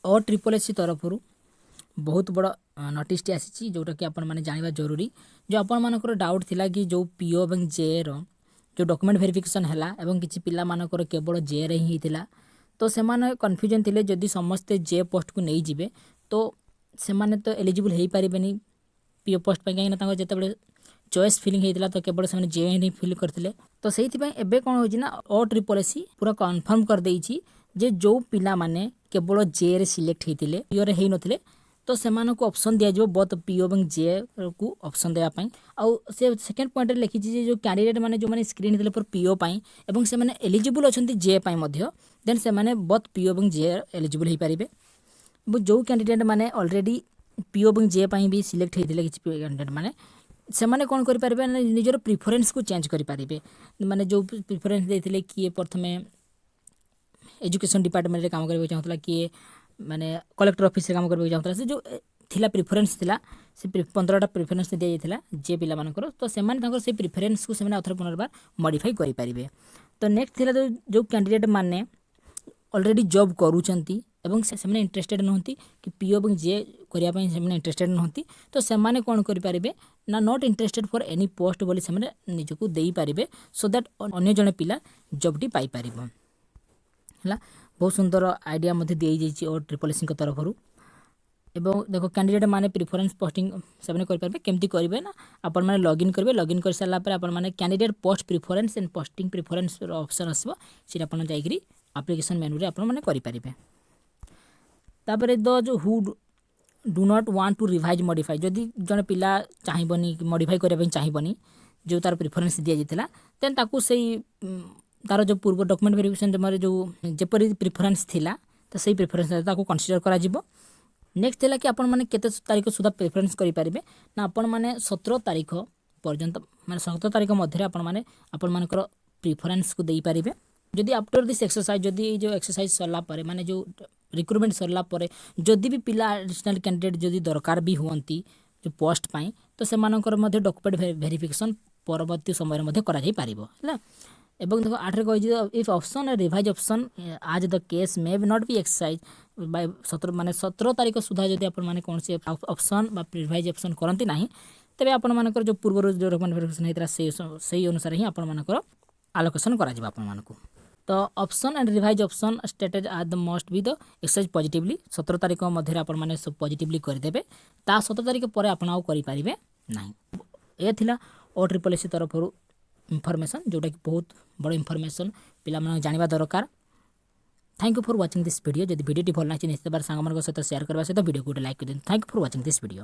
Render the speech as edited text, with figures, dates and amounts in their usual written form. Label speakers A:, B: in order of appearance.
A: ଓ triple S C ତରଫରୁ ବହୁତ ବଡ଼ ନୋଟିସ୍ଟି ଆସିଛି, ଯେଉଁଟାକି ଆପଣମାନେ ଜାଣିବା ଜରୁରୀ। ଯେଉଁ ଆପଣମାନଙ୍କର ଡାଉଟ୍ ଥିଲା କି ଯେଉଁ ପିଓ ଏବଂ ଜେର ଯେଉଁ ଡକୁମେଣ୍ଟ ଭେରିଫିକେସନ୍ ହେଲା ଏବଂ କିଛି ପିଲାମାନଙ୍କର କେବଳ ଜେରେ ହିଁ ହେଇଥିଲା, ତ ସେମାନେ କନଫ୍ୟୁଜନ୍ ଥିଲେ, ଯଦି ସମସ୍ତେ ଜେ ପୋଷ୍ଟକୁ ନେଇଯିବେ ତ ସେମାନେ ତ ଏଲିଜିବୁଲ୍ ହେଇପାରିବେନି ପିଓ ପୋଷ୍ଟ ପାଇଁ, କାହିଁକିନା ତାଙ୍କର ଯେତେବେଳେ ଚଏସ୍ ଫିଲିଂ ହେଇଥିଲା ତ କେବଳ ସେମାନେ ଜେ ହିଁ ଫିଲ୍ କରିଥିଲେ। ତ ସେଇଥିପାଇଁ ଏବେ କ'ଣ ହେଉଛି ନା, ଓ ଟ୍ରିପଲ୍ ଏସ୍ ସି ପୁରା କନଫର୍ମ କରିଦେଇଛି ଯେ ଯେଉଁ ପିଲାମାନେ କେବଳ ଜେରେ ସିଲେକ୍ଟ ହେଇଥିଲେ, ପିଓରେ ହେଇନଥିଲେ, ତ ସେମାନଙ୍କୁ ଅପସନ୍ ଦିଆଯିବ ବୋଥ୍ ପିଓ ଏବଂ ଜେକୁ ଅପସନ୍ ଦେବା ପାଇଁ। ଆଉ ସେ ସେକେଣ୍ଡ ପଏଣ୍ଟରେ ଲେଖିଛି ଯେ ଯେଉଁ କ୍ୟାଣ୍ଡିଡେଟ୍ ମାନେ ଯେଉଁମାନେ ସ୍କ୍ରିନ୍ ହେଇଥିଲେ ଫର୍ ପିଓ ପାଇଁ ଏବଂ ସେମାନେ ଏଲିଜିବୁଲ୍ ଅଛନ୍ତି ଜେ ପାଇଁ ମଧ୍ୟ, ଦେନ୍ ସେମାନେ ବୋଥ୍ ପିଓ ଏବଂ ଜେ ଏଲିଜିବୁଲ୍ ହେଇପାରିବେ। ଏବଂ ଯେଉଁ କ୍ୟାଣ୍ଡିଡେଟ୍ ମାନେ ଅଲରେଡ଼ି ପିଓ ଏବଂ ଜେ ପାଇଁ ବି ସିଲେକ୍ଟ ହେଇଥିଲେ, କିଛି କ୍ୟାଣ୍ଡିଡେଟ୍ ମାନେ, ସେମାନେ କ'ଣ କରିପାରିବେ ନା ନିଜର ପ୍ରିଫରେନ୍ସକୁ ଚେଞ୍ଜ କରିପାରିବେ। ମାନେ ଯେଉଁ ପ୍ରିଫରେନ୍ସ ଦେଇଥିଲେ, କିଏ ପ୍ରଥମେ ଏଜୁକେସନ୍ ଡିପାର୍ଟମେଣ୍ଟରେ କାମ କରିବାକୁ ଚାହୁଁଥିଲା, କିଏ ମାନେ କଲେକ୍ଟର ଅଫିସରେ କାମ କରିବାକୁ ଚାହୁଁଥିଲା, ସେ ଯେଉଁ ଥିଲା ପ୍ରିଫରେନ୍ସ ଥିଲା, ସେ 15ଟା ପ୍ରିଫରେନ୍ସ ଦିଆଯାଇଥିଲା ଯେ ପିଲାମାନଙ୍କର, ତ ସେମାନେ ତାଙ୍କର ସେଇ ପ୍ରିଫରେନ୍ସକୁ ସେମାନେ ଆଉଥରେ ପୁନର୍ବାର ମଡ଼ିଫାଇ କରିପାରିବେ। ତ ନେକ୍ସଟ ଥିଲା ଯେଉଁ ଯେଉଁ କ୍ୟାଣ୍ଡିଡେଟ୍ ମାନେ ଅଲରେଡ଼ି ଜବ୍ କରୁଛନ୍ତି ଏବଂ ସେମାନେ ଇଣ୍ଟରେଷ୍ଟେଡ଼ ନୁହନ୍ତି କି ପିଓ ଏବଂ ଜେ କରିବା ପାଇଁ ସେମାନେ ଇଣ୍ଟରେଷ୍ଟେଡ଼ ନୁହନ୍ତି, ତ ସେମାନେ କ'ଣ କରିପାରିବେ ନା not interested for any post ବୋଲି ସେମାନେ ନିଜକୁ ଦେଇପାରିବେ, ସୋ that ଅନ୍ୟ ଜଣେ ପିଲା ଜବ୍ଟି ପାଇପାରିବ। ହେଲା, ବହୁତ ସୁନ୍ଦର ଆଇଡ଼ିଆ ମଧ୍ୟ ଦିଆଯାଇଛି ଓ ଟ୍ରିପଲ୍ ଏସ୍ସିଙ୍କ ତରଫରୁ। ଏବଂ ଦେଖ, କ୍ୟାଣ୍ଡିଡେଟ୍ ମାନେ ପ୍ରିଫରେନ୍ସ ପୋଷ୍ଟିଂ ସେମାନେ କରିପାରିବେ। କେମିତି କରିବେ ନା ଆପଣମାନେ ଲଗ୍ଇନ୍ କରିବେ। ଲଗ୍ଇନ୍ କରିସାରିଲା ପରେ ଆପଣମାନେ candidate post preference and posting ପ୍ରିଫରେନ୍ସର option ଆସିବ। ସେଇଟା ଆପଣ ଯାଇକରି ଆପ୍ଲିକେସନ୍ ମେନୁରେ ଆପଣମାନେ କରିପାରିବେ। ତାପରେ those who do not want to revise, modify, ଯଦି ଜଣେ ପିଲା ଚାହିଁବନି, ମଡ଼ିଫାଇ କରିବା ପାଇଁ ଚାହିଁବନି ଯେଉଁ ତାର ପ୍ରିଫରେନ୍ସ ଦିଆଯାଇଥିଲା, ଦେନ୍ ତାକୁ ସେଇ ତାର ଯେଉଁ ପୂର୍ବ ଡକୁମେଣ୍ଟ ଭେରିଫିକେସନ୍ ଯେଉଁ ଯେପରି ପ୍ରିଫରେନ୍ସ ଥିଲା, ତ ସେଇ ପ୍ରିଫରେନ୍ସ ତାକୁ କନସିଡ଼ର କରାଯିବ। ନେକ୍ସଟ ଥିଲା କି ଆପଣମାନେ କେତେ ତାରିଖ ସୁଦ୍ଧା ପ୍ରିଫରେନ୍ସ କରିପାରିବେ ନା ଆପଣମାନେ 17 ତାରିଖ ପର୍ଯ୍ୟନ୍ତ, ମାନେ 17 ତାରିଖ ମଧ୍ୟରେ ଆପଣମାନେ ଆପଣମାନଙ୍କର ପ୍ରିଫରେନ୍ସକୁ ଦେଇପାରିବେ। ଯଦି ଆଫ୍ଟର this exercise, ଯଦି ଏଇ ଯେଉଁ ଏକ୍ସରସାଇଜ୍ ସରିଲା ପରେ, ମାନେ ଯେଉଁ ରିକ୍ରୁଟମେଣ୍ଟ ସରିଲା ପରେ ଯଦି ବି ପିଲା ଆଡ଼ିସନାଲ୍ କ୍ୟାଣ୍ଡିଡେଟ୍ ଯଦି ଦରକାର ବି ହୁଅନ୍ତି ଯେଉଁ ପୋଷ୍ଟ ପାଇଁ, ତ ସେମାନଙ୍କର ମଧ୍ୟ ଡକୁମେଣ୍ଟ ଭେରିଫିକେସନ୍ ପରବର୍ତ୍ତୀ ସମୟରେ ମଧ୍ୟ କରାଯାଇପାରିବ। ହେଲା, ଏବଂ ଦେଖ, 8ରେ କହିଛି, if option, revise option, as the case may be, not be exercise by 17, ମାନେ 17 ତାରିଖ ସୁଦ୍ଧା ଯଦି ଆପଣମାନେ କୌଣସି ଅପସନ୍ ବା ରିଭାଇଜ୍ ଅପସନ୍ କରନ୍ତି ନାହିଁ, ତେବେ ଆପଣମାନଙ୍କର ଯେଉଁ ପୂର୍ବରୁ ଯେଉଁ ଡକୁମେଣ୍ଟ ଭେରିଫିକେସନ୍ ହେଇଥିଲା, ସେଇ ଅନୁସାରେ ହିଁ ଆପଣମାନଙ୍କର ଆଲୋକେସନ୍ କରାଯିବ ଆପଣମାନଙ୍କୁ। ତ option and revise option stated are the must be the exercise positively। 17 ତାରିଖ ମଧ୍ୟରେ ଆପଣମାନେ ସବୁ ପଜିଟିଭଲି କରିଦେବେ। ତା 17 ତାରିଖ ପରେ ଆପଣ ଆଉ କରିପାରିବେ ନାହିଁ। ଏ ଥିଲା ଓ ଟ୍ରିପଲ୍ ଏସ୍ ସି ତରଫରୁ ଇନଫର୍ମେସନ୍, ଯେଉଁଟାକି ବହୁତ ବଡ଼ ଇନଫର୍ମେସନ୍, ପିଲାମାନଙ୍କୁ ଜାଣିବା ଦରକାର। Thank you for watching this video. ଯଦି ଭିଡ଼ିଓଟି ଭଲ ଲାଗିଛି, ନିଶ୍ଚିତ ଭାବରେ ସାଙ୍ଗମାନଙ୍କ ସହିତ ସେୟାର କରିବା ସହିତ ଭିଡ଼ିଓକୁ ଗୋଟେ ଲାଇକ୍ କରିଦିଅନ୍ତୁ। Thank you for watching this video.